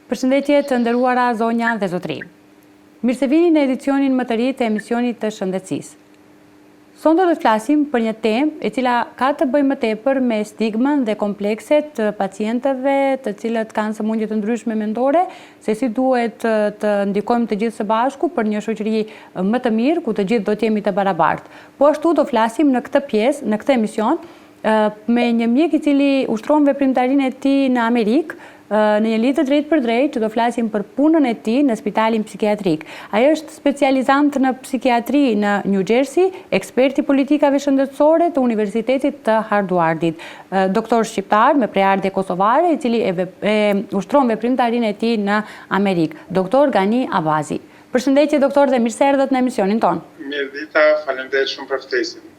Përshëndetje të nderuara zonja dhe zotërinj. Mirë se vini në edicionin më të ri të emisionit të shëndetësisë. Sonte do të flasim për një temë e cila ka të bëjë më tepër me stigmën dhe komplekset të pacientëve të cilët kanë sëmundje të ndryshme mendore, se si duhet të ndikojmë të gjithë së bashku për një shoqëri më të mirë ku të gjithë do të jemi të barabartë. Po ashtu do flasim në këtë pjesë, në këtë emision, me një mjek i cili ushtron veprimtarinë e tij në Amerikë, në një lidhje të drejtpërdrejtë që do flasim për punën e tij në spitalin psikiatrik. Ai është specializant në psikiatri në New Jersey, ekspert i politikave shëndetësore të Universitetit të Harvardit. Doktor shqiptar me prejardhje kosovare, i cili e, e ushtron veprimtarinë e tij në Amerikë. Doktor Gani Abazi. Përshëndetje doktor dhe mirë se erdhët në emisionin tonë. Mirëdita, faleminderit shumë për ftesën.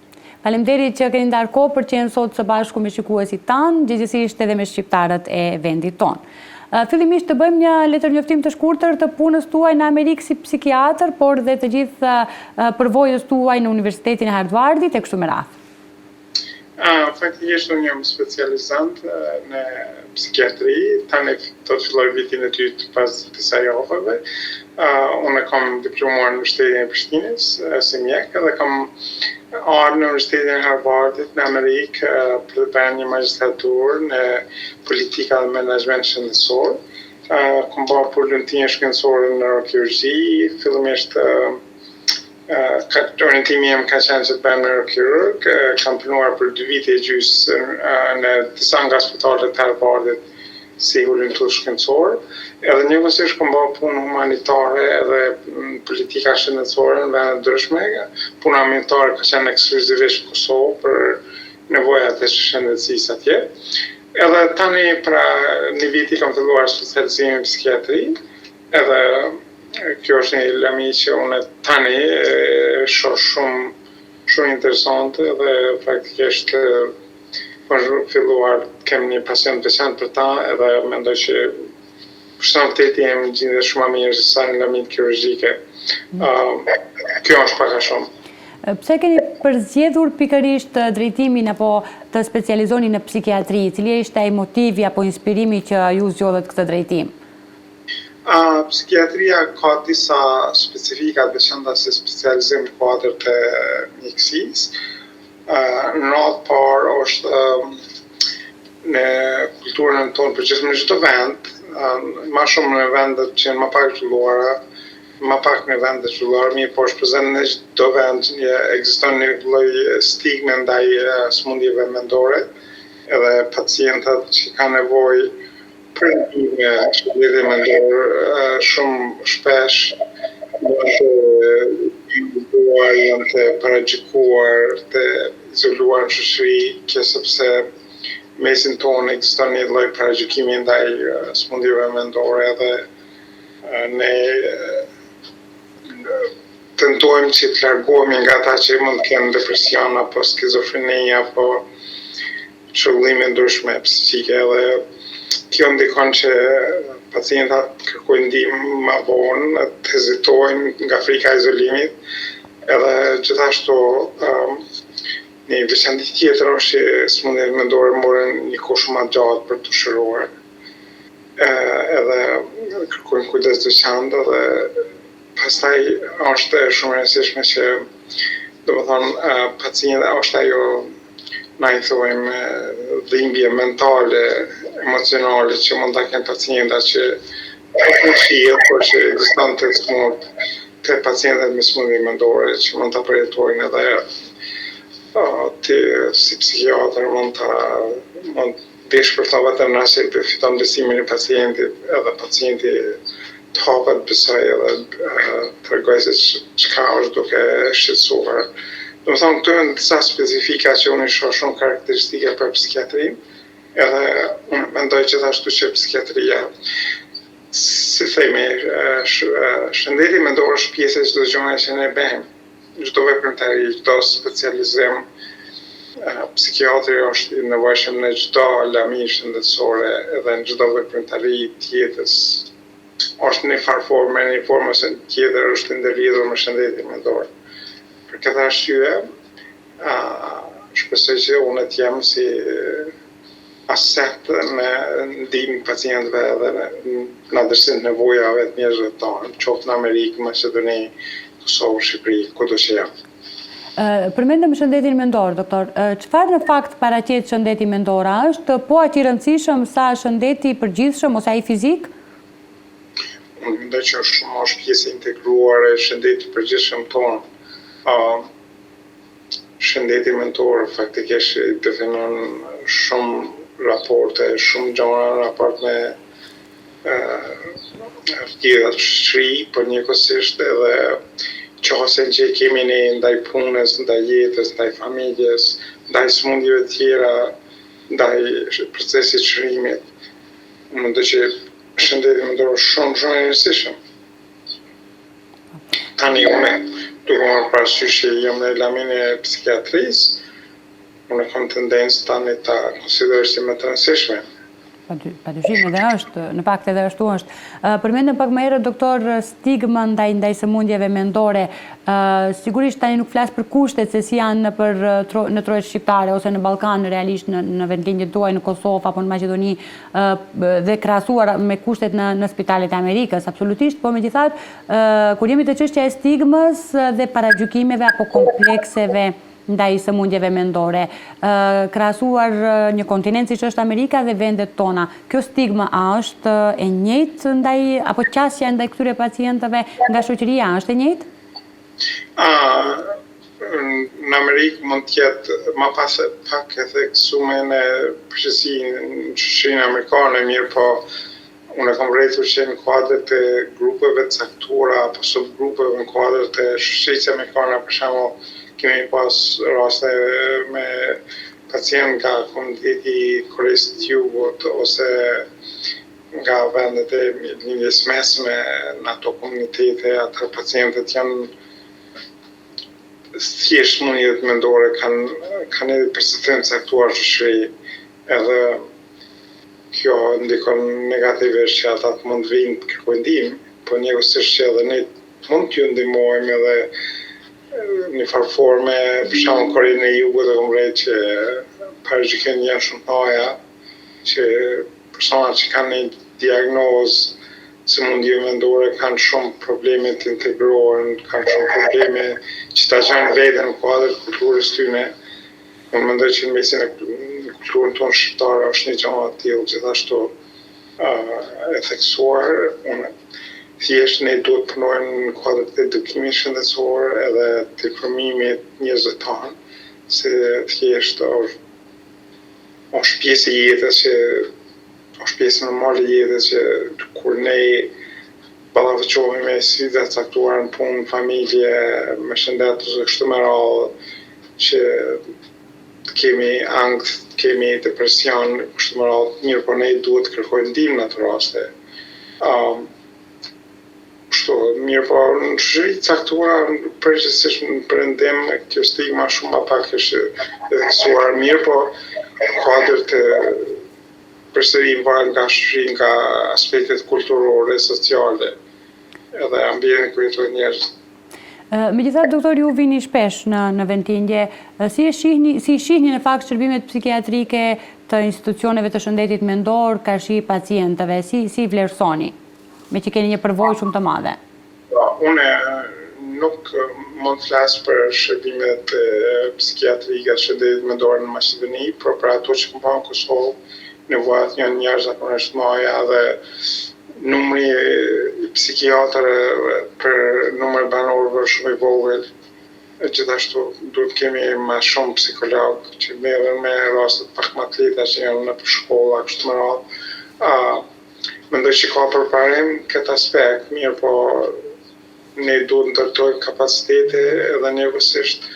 Faleminderit që keni ndarë kohë për të qenë sot së bashku me shikuesit tanë, gjegjësisht edhe me shqiptarët e vendit tonë. Fillimisht të bëjmë një letërnjoftim të shkurtër të punës tuaj në Amerikë si psikiatër, por dhe të gjithë përvojës tuaj në Universitetin e Harvardit e kështu me radhë. Faktikisht unë jam specializant në psikiatri, tani do të filloj vitin e dytë pas disa javëve. Unë kam diplomuar në Universitetin e Prishtinës si mjek dhe kam ardhur në Universitetin e Harvardit në Amerikë për të bërë një magjistraturë në politika dhe menaxhment shëndetësor. Kam bërë hulumtime shkencore në neurokirurgji, fillimisht Ka, orientimi jem ka qenë që të bëhem neurokirurg, kam punuar për dy vite e gjysë në disa nga spitalet e Harvardit si hulumtues shkencor, edhe njëkohësisht kam bërë punë humanitare edhe politika shëndetësore në vende të ndryshme. Puna humanitare ka qenë ekskluzivisht në Kosovë për nevojat e shëndetësisë atje. Edhe tani para një viti kam filluar specializimin në psikiatri, Edhe kjo është një lëmi që unë tani e shoh shumë shumë interesante dhe praktikisht kam filluar të kem një pasion të veçantë për ta edhe mendoj që shëndeti jem gjindet shumë ma mirë se sa në lëmitë kirurgjike. Mm. Kjo është pak a shumë. Pse keni përzgjedhur pikërisht drejtimin apo të specializoni në psikiatri? Cili ishte ai motivi apo inspirimi që ju zgjodhët këtë drejtim? Psikiatria ka disa specifika të veçanta si specializim në kuadër të mjekësisë. Në radhë të parë është në kulturën tonë përgjithësisht në çdo vend, ma shumë në vendet që janë ma pak zhvilluara, ma pak në vendet e zhvilluara, mirëpo është prezent në çdo vend, ekziston një lloj stigme ndaj sëmundjeve mendore, edhe pacientat që kanë nevojë Për ndihmë shëndeti mendor shumë shpesh janë të izoluar, janë të paragjykuar, të izoluar në shoqëri, kjo sepse mesin tonë ekziston një lloj paragjykimi ndaj sëmundjeve mendore dhe ne tentojmë që të largohemi nga ata që mund të kenë depresion apo skizofreni apo çrregullime ndryshme psiqike dhe kjo ndikon që pacientat kërkojnë ndihmë ma vonë, të hezitojnë nga frika e izolimit, edhe gjithashtu um, një veçanti tjetër është që sëmundjet mendore marrin një kohë shumë ma gjatë për t'u shëruar. Edhe kërkojnë kujdes të veçantë dhe Pastaj është shumë e rëndësishme që domethënë pacienti është ajo na i thojmë dhimbje mentale, emocionale që mund ta kenë pacienta që nuk shihet, por që ekziston te smurt, te pacientët me sëmundje mendore që mund ta përjetojnë edhe ti si psikiatër mund ta mund dish për ta vetëm nëse fiton besimin e pacientit edhe pacienti të hapet besoj edhe të tregoj se çka është duke shqetësuar. Domethënë këto janë disa specifika që unë i shoh shumë karakteristike për psikiatrinë, edhe unë mendoj gjithashtu që psikiatria si themi, shëndeti mendor është pjesë e çdo gjëje që ne bëjmë. Çdo veprimtari, çdo specializim, psikiatri është i nevojshëm në çdo lami shëndetësore edhe në çdo veprimtari të jetës. Është në një farë forme, në një formë ose në tjetër është i ndërlidhur me shëndetin mendor. Për këtë arsye, shpresoj që unë të jem si. aset në ndihmë pacientëve dhe në adresim të nevojave të njerëzve tanë, qoftë në Amerikë, Maqedoni, Kosovë, Shqipëri, kudo që janë. Përmendëm shëndetin mendor, doktor. Çfarë në fakt paraqet shëndeti mendor? A është po aq i rëndësishëm sa shëndeti i përgjithshëm ose ai fizik? Unë mendoj që është shumë është pjesë e integruar e shëndetit të përgjithshëm tonë. Shëndeti mendor faktikisht i definon shumë raporte, shumë gjëra në raport me rrjedhat në shoqëri, por njëkohësisht edhe qasjen që kemi ne ndaj punës, ndaj jetës, ndaj familjes, ndaj sëmundjeve të tjera, ndaj procesit të shërimit. Unë mendoj që shëndeti mendor është shumë shumë i rëndësishëm. Tani unë, duke marrë parasysh që jam në lamin e psikiatrisë, unë kam tendencë tani ta konsideroj si më të rëndësishme. Pa dyshim edhe është, në fakt edhe ashtu është. Përmendëm pak më herët, doktor, stigma ndaj, ndaj sëmundjeve mendore. Sigurisht tani nuk flas për kushtet se si janë nëpër, në trojet shqiptare ose në Ballkan, realisht në, në vendlindjen tuaj, në Kosovë apo në Maqedoni, dhe krahasuar me kushtet në në spitalet e Amerikës, absolutisht, por megjithatë, kur jemi te çështja e stigmës dhe paragjykimeve apo komplekseve ndaj sëmundjeve mendore, krahasuar një kontinent siç është Amerika dhe vendet tona, kjo stigmë a është e njëjtë ndaj apo qasja ndaj këtyre pacientëve nga shoqëria a është e njëjtë? Në Amerikë mund të jetë ma pas pak e theksume në përgjithësi në shoqërinë amerikane, mirëpo unë e kam vërejtur që në kuadër të grupeve të caktuara apo subgrupeve në kuadër të shoqërisë amerikane, për shembull, kemi pas raste me pacientë nga komuniteti i Koresë të Jugut ose nga vendet e Lindjes Mesme, në ato komunitete, ata pacientët janë thjesht sëmundjet mendore kanë kanë edhe perceptim të caktuar në shoqëri, edhe kjo ndikon negativisht që ata të mund të vijnë të kërkojnë ndihmë, po njëkohësisht që edhe ne mund t'ju ndihmojmë edhe në një farë forme, për shembull në Korenë e Jugut e kam vërejt që paragjykimet janë shumë të mëdha, që personat që kanë një diagnozë sëmundje mendore kanë shumë probleme të integrohen, kanë shumë probleme që ta gjejnë veten në kuadër të kulturës tyne. Unë mendoj që në mesin e kulturën tonë shqiptare është një gjë e tillë gjithashtu e theksuar. Unë thjesht ne duhet të punojmë në kuadër të edukimit shëndetësor edhe të informimit njerëzve tanë, se thjesht është është pjesë e jetës që është pjesë normale e jetës që kur ne ballafaqohemi me sfida të caktuara në punë, në familje, me shëndet ose kështu me radhë, që të kemi ankth, të kemi depresion, kështu me radhë, mirëpo ne duhet të kërkojmë ndihmë në ato raste. Um, Kështu, mirëpo në shoqëri të caktuara, përgjithësisht në perëndim, kjo stigma shumë ma pak është e theksuar, mirëpo në kuadër të përsëri varet nga shoqëri, nga aspektet kulturore, sociale, edhe ambientin ku jetojnë njerëzit. Megjithatë, doktor, ju vini shpesh në në vendlindje. Si e shihni, si i shihni në fakt shërbimet psikiatrike të institucioneve të shëndetit mendor karshi pacientëve? Si si i vlerësoni? Meqë keni një përvojë shumë të madhe. Po, unë nuk mund të flas për shërbimet psikiatrike të shëndetit mendor në Maqedoni, por për ato që kam pa në Kosovë, nevojat janë jashtëzakonisht të mëdha dhe numri i psikiatrëve për numër banorëve është shumë i vogël. Gjithashtu duhet të kemi më shumë psikologë që merren me rastet pak më të lehta që janë nëpër shkolla kështu me radhë. Mendoj që ka përparim në këtë aspekt, mirëpo ne duhet të ndërtojmë kapacitete edhe njëkohësisht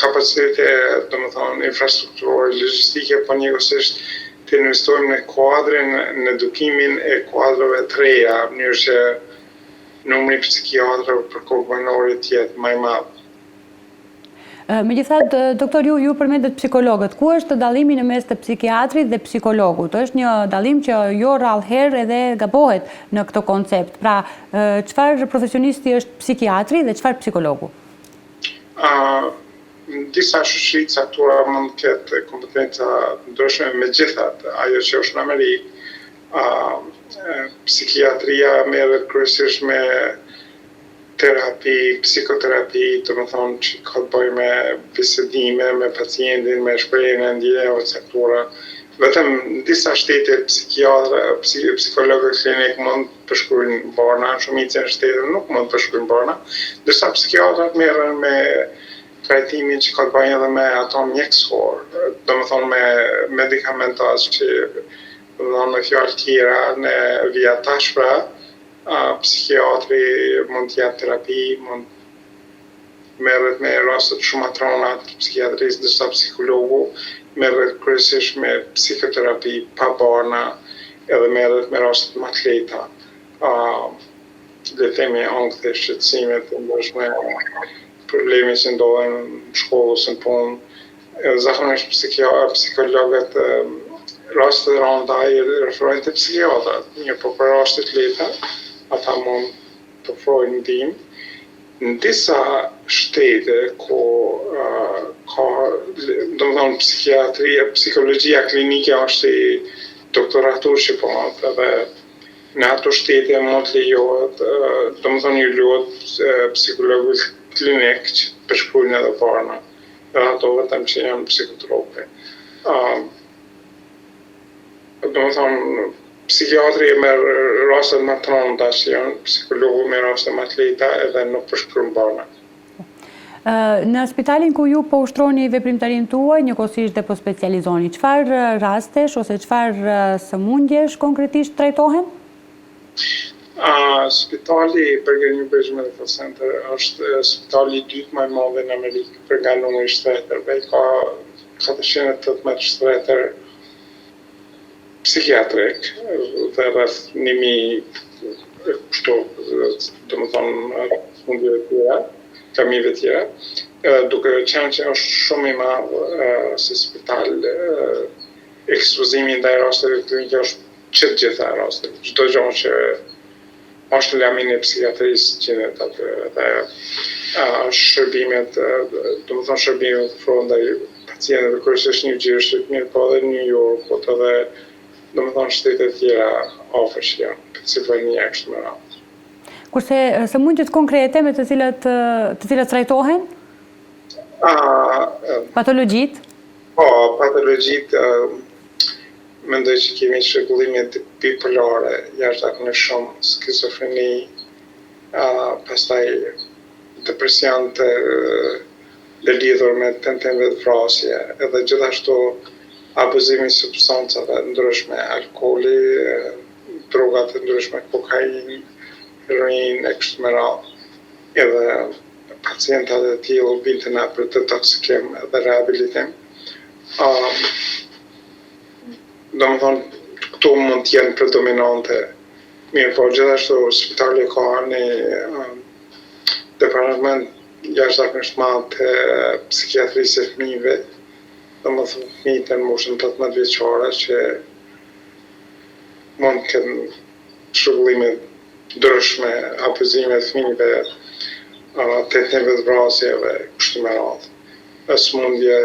kapacitete, domethënë infrastrukturore, logjistike, po njëkohësisht të investojmë në kuadrin, në edukimin e kuadrove të reja, në mënyrë që numri i psikiatrëve për kokë banori të jetë më i madh. Megjithatë, doktor, ju, ju përmendët psikologët. Ku është dallimi në mes të psikiatrit dhe psikologut? Është një dallim që jo rrallë herë edhe gabohet në këtë koncept. Pra, çfarë profesionisti është psikiatri dhe çfarë psikologu? Në disa shoqëri të caktuara mund të ketë kompetenca të ndryshme, megjithatë, ajo që është në Amerikë, psikiatria merret kryesisht me terapi, psikoterapi, domethënë që ka të bëjë me bisedime me pacientin, me shprehjen e ndjenjave të caktuara. Vetëm në disa shtete psikiatra, psikologët klinikë mund të përshkruajnë barna, në shumicën e shteteve nuk mund të përshkruajnë barna, ndërsa psikiatrat merren me trajtimin që ka të bëjë edhe me ato mjekësor, domethënë me medikamenta që domethënë me fjalë tjera në vija të ashpra, psikiatri mund të jap terapi, mund merret me rastet shumë më të rënda të psikiatrisë, ndërsa psikologu merret kryesisht me psikoterapi pa barna edhe merret me rastet më të lehta, le të themi ankthe, shqetësime të ndryshme, probleme që ndodhin në shkollë ose në punë. Edhe zakonisht psikologët rastet e rënda i referojnë te psikiatrat, mirëpo për raste të lehta ata mund të ofrojnë ndihmë. Në disa shtete ku ka, domethënë psikiatria, psikologjia klinike është si doktoraturë që bëhet edhe në ato shtete mund të lejohet, domethënë ju lejohet psikologëve klinikë që të përshkruajnë edhe barna, edhe ato vetëm që janë psikotrope. Domethënë, psikiatri e merr rastet më të rënda që janë, psikologu merr raste më të lehta edhe nuk përshkruan barna. Në spitalin ku ju po ushtroni veprimtarinë tuaj, njëkohësisht dhe po specializoni, çfarë rastesh ose çfarë sëmundjesh konkretisht trajtohen? Spitali Bergen New Bridge Medical Center është spitali i dytë më i madh në Amerikë për nga numri i shtretërve, ka 418 shtretër psikiatrik dhe rreth 1000 kështu, domethënë, sëmundjeve tjera, lamive tjera, duke qenë që është shumë i madh si spital, ekspozimi ndaj rasteve klinike është që të gjitha rastet, çdo gjë që është në laminë e psikiatrisë gjendet aty dhe shërbimet, domethënë shërbimet ofrohen ndaj pacientëve kryesisht New Jersey, mirëpo edhe New Yorkut edhe domethënë shtete të tjera afër që janë, Pennsylvania e kështu me radhë. Kurse sëmundjet konkrete me të cilat të cilat trajtohen? Patologjitë? Po, patologjitë Mendoj që kemi çrregullime bipolare, jashtëzakonisht shumë, skizofreni, pastaj depresion të ndërlidhur me tentim vetëvrasje, edhe gjithashtu abuzimi i substancave të ndryshme, alkooli, droga të ndryshme, kokainë, heroinë e kështu me radhë. Edhe pacientat e tillë vijnë te na për detoksikim dhe rehabilitim. Domethënë, këto mund të jenë predominante. Mirëpo, gjithashtu, spitali ka një departament jashtëzakonisht të madh të psikiatrisë së fëmijëve, domethënë fëmijët në moshën 18 vjeçare që mund të kenë çrregullime të ndryshme, abuzime të fëmijëve, tentim vetëvrasjeve, kështu me radhë. Sëmundje,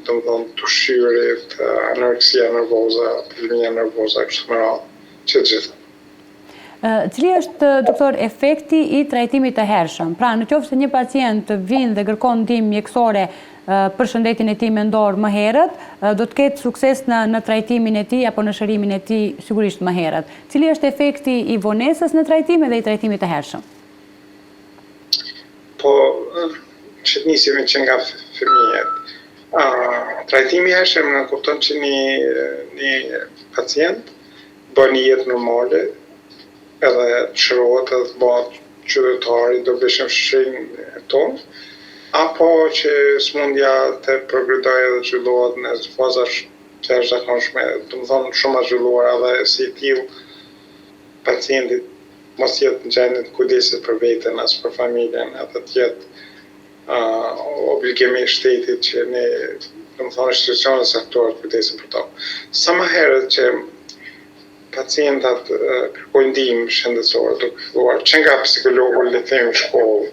domethënë të ushqyerit, anoreksia nervoza, bulimia nervoza, kështu me radhë, që të gjitha. Cili është, doktor, efekti i trajtimit të hershëm? Pra, në qoftë se një pacient vjen dhe kërkon ndihmë mjekësore për shëndetin e tij mendor më herët, do të ketë sukses në në trajtimin e tij apo në shërimin e tij sigurisht më herët. Cili është efekti i vonesës në trajtim edhe i trajtimit të hershëm? Po, që të nisemi që nga fëmijët. Trajtimi i hershëm nënkupton që një, një pacient bën një jetë normale edhe të shërohet edhe të bëhet qytetar i dobishëm në shoqërinë tonë, apo që sëmundja të progredojë edhe të zhvillohet në faza të jashtëzakonshme, domethënë shumë më të zhvilluara dhe si i tillë pacienti mos jetë në gjendje të kujdeset për veten as për familjen edhe të jetë obligim i shtetit që ne, domethënë institucionet e caktuara të kujdesen për to. Sa më herët që pacientat kërkojnë ndihmë shëndetësore, duke filluar që nga psikologu le të themi në shkollë,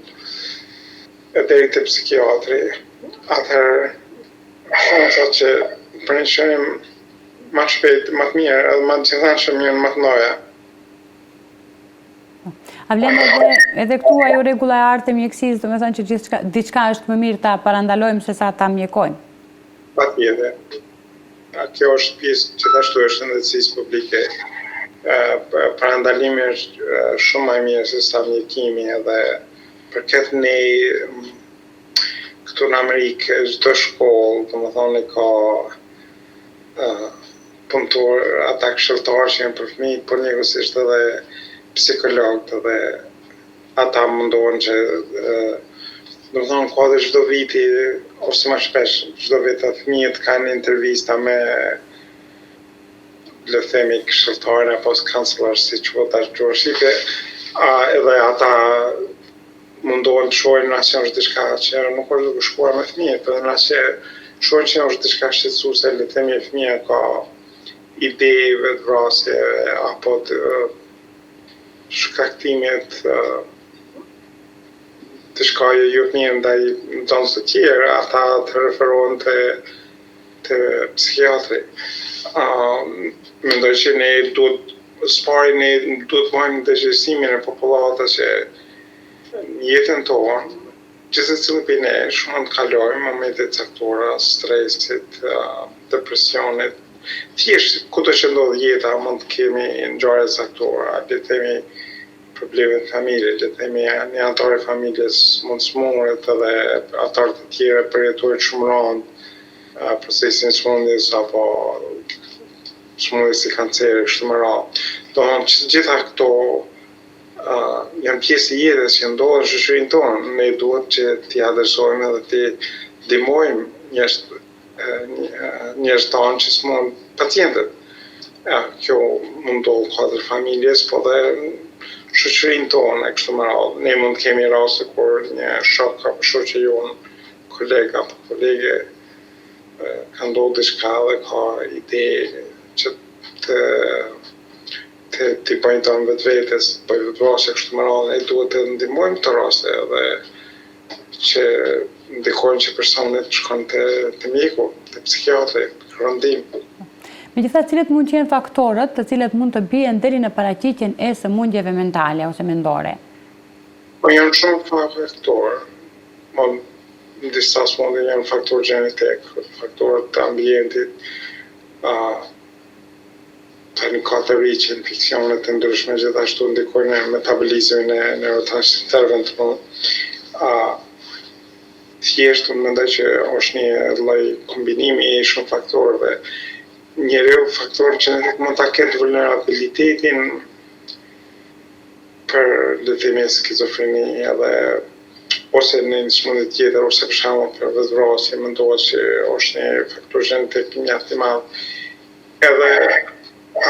e deri te psikiatri, Atëherë shancat që për një shërim ma shpejt, ma të mirë, edhe ma të gjithanshëm janë ma të mdhaja. A vlen edhe, edhe këtu ajo rregulla e artë e mjekësisë, domethënë që gjithçka, diçka është më mirë ta parandalojmë se sa ta mjekojmë? Patjetër. Kjo është pjesë gjithashtu e shëndetësisë publike. Parandalimi është shumë më i mirë se sa mjekimi edhe për këtë ne këtu në Amerikë çdo shkollë, domethënë ka punëtor, ata këshilltarë që janë për fëmijë, por njëkohësisht edhe psikologët edhe ata mundohen që domethënë ka dhe çdo viti ose më shpesh çdo vit atë fëmijët kanë intervista me le të themi këshilltarin apo counselor si quhet tash në gjuhën shqipe, a, edhe ata mundohen të shohin nëse është diçka që nuk është duke shkuar me fëmijët, edhe nëse shohin që është diçka shqetësuese, le të themi fëmija ka ide vetëvrasje apo të shkaktimit diçkaje jo të mirë ndaj nxënësve të tjerë, ata të referohen te te psikiatri. Uh, mendoj që ne duhet së pari ne duhet të bëjmë ndërgjegjësimin e popullatës që në jetën tonë gjithsecili prej nesh mund të kalojmë momente të caktuara stresit, depresionit, thjesht kudo që ndodh jeta mund të kemi ngjarje të caktuara, le të themi probleme në familje, le të themi një anëtar i familjes mund të smuret edhe anëtarët e tjerë përjetojnë shumë rëndë procesin e sëmundjes apo sëmundjes si kanceri kështu me radhë. Domethënë që të gjitha këto uh, janë pjesë e jetës që ndodhen në shoqërinë tonë. Ne duhet që t'i adresojmë edhe t'i ndihmojmë njerëz njerëz tanë që smuren pacientët. Kjo mund ndodhë në kuadër familjes, po dhe shoqërinë tonë e kështu me radhë. Ne mund të kemi raste kur një shok apo shoqe jonë, koleg apo kolege ka ndodhur diçka dhe ka ide që të të t'i bëjë dëm vetvetes, të bëjë vetëvrasje kështu me radhë, ne duhet të ndihmojmë këto raste edhe që ndikojnë që personi të shkon te, te mjeku, te psikiatri, kërkon ndihmë. Megjithatë, cilët mund të jenë faktorët të cilët mund të bien deri në paraqitjen e sëmundjeve mentale ose mendore? Po janë shumë faktorë. Po në disa sëmundje janë faktorë gjenetik, faktorë të ambientit, Tani ka teori që infeksionet e ndryshme gjithashtu ndikojnë në metabolizmin e neurotransmiterëve në tru. A, thjesht unë mendoj që është një lloj kombinimi i shumë faktorëve. Njeriu faktor gjenetik mund ta ketë vulnerabilitetin për le të themi skizofreni edhe ose në një sëmundje tjetër ose për shembull për vetëvrasje mendohet që është një faktor gjenetik mjaft i madh. Edhe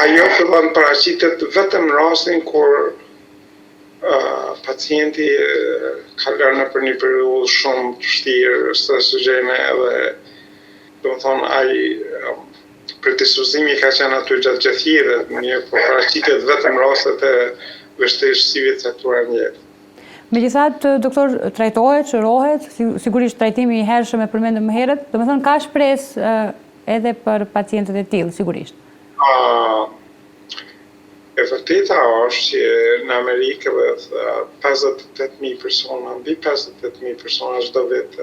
ajo fillon të paraqitet vetëm në rastin kur uh, pacienti kalon nëpër një periudhë shumë të vështirë, stresogjene edhe domethënë ai predispozimi ka qenë aty gjatë gjithë jetës, mirëpo paraqitet vetëm rastet e vështirësive të caktuara në jetë. Megjithatë, doktor, trajtohet, shërohet, sigurisht trajtimi i hershëm e përmendëm më herët, domethënë ka shpresë edhe për pacientët e tillë, sigurisht. E vërteta është që në Amerikë rreth 58.000 persona, mbi 58.000 persona çdo vit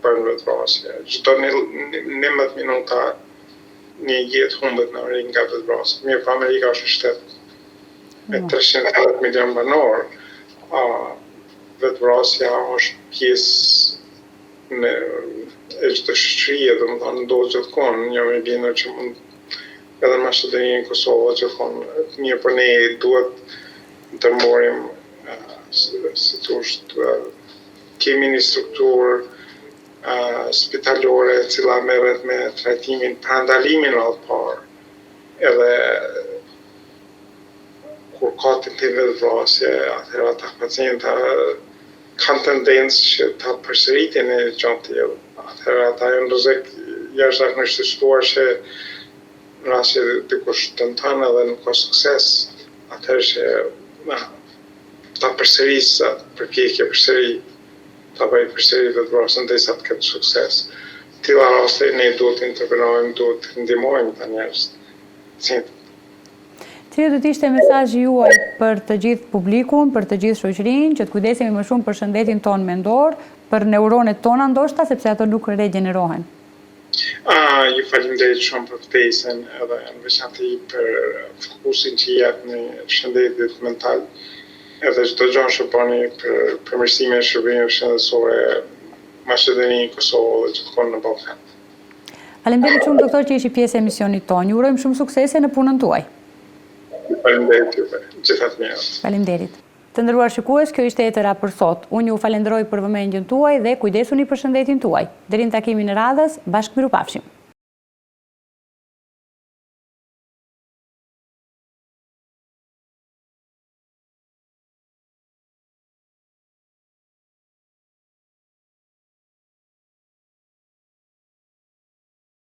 bëjnë vetëvrasje. Çdo 11 minuta një jetë humbet në Amerikë nga vetëvrasja. Mirëpo Amerika është një shtet me 380 milion banorë. Vetëvrasja është pjesë në e çdo shoqërie, domethënë ndodh gjithkund, jam i bindur që mund edhe në Maqedoni, në Kosovë, gjithkund, mirëpo ne duhet të marrim si thush, kemi një strukturë spitalore e cila merret me trajtimin, parandalimin në radhë të parë, edhe kur ka tentim vetëvrasje, atëherë ata pacienta kanë tendencë që ta përsëritin një gjë të tillë, atëherë ata janë rrezik jashtëzakonisht i shtuar që në rast që dikush tenton edhe nuk ka sukses, atëherë që na, ta përsërisë atë përpjekje përsëri. ta bëjë përsëri vetëvrasjen derisa të ketë sukses. Në tilla raste ne duhet të intervenojmë, duhet të ndihmojmë këta njerëz. Pacientët. Cili do të ishte mesazhi juaj për të gjithë publikun, për të gjithë shoqërinë, që të kujdesemi më shumë për shëndetin tonë mendor, për neuronet tona ndoshta, sepse ato nuk regjenerohen? Ah, ju faleminderit shumë për ftesën edhe në veçanti për fokusin që i jepni shëndetit mental edhe çdo gjë që bëni për përmirësimin e shërbimeve shëndetësore në Maqedoni, Kosovë dhe gjithkund në Ballkan. Faleminderit shumë doktor që ishit pjesë e emisionit tonë. Ju urojmë shumë suksese në punën tuaj. Faleminderit juve. Gjitha të mirat. Faleminderit. Të nderuar shikues, kjo ishte e tëra për sot. Unë ju falenderoj për vëmendjen tuaj dhe kujdesuni për shëndetin tuaj. Deri në takimin e radhës, bashkë mirupafshim.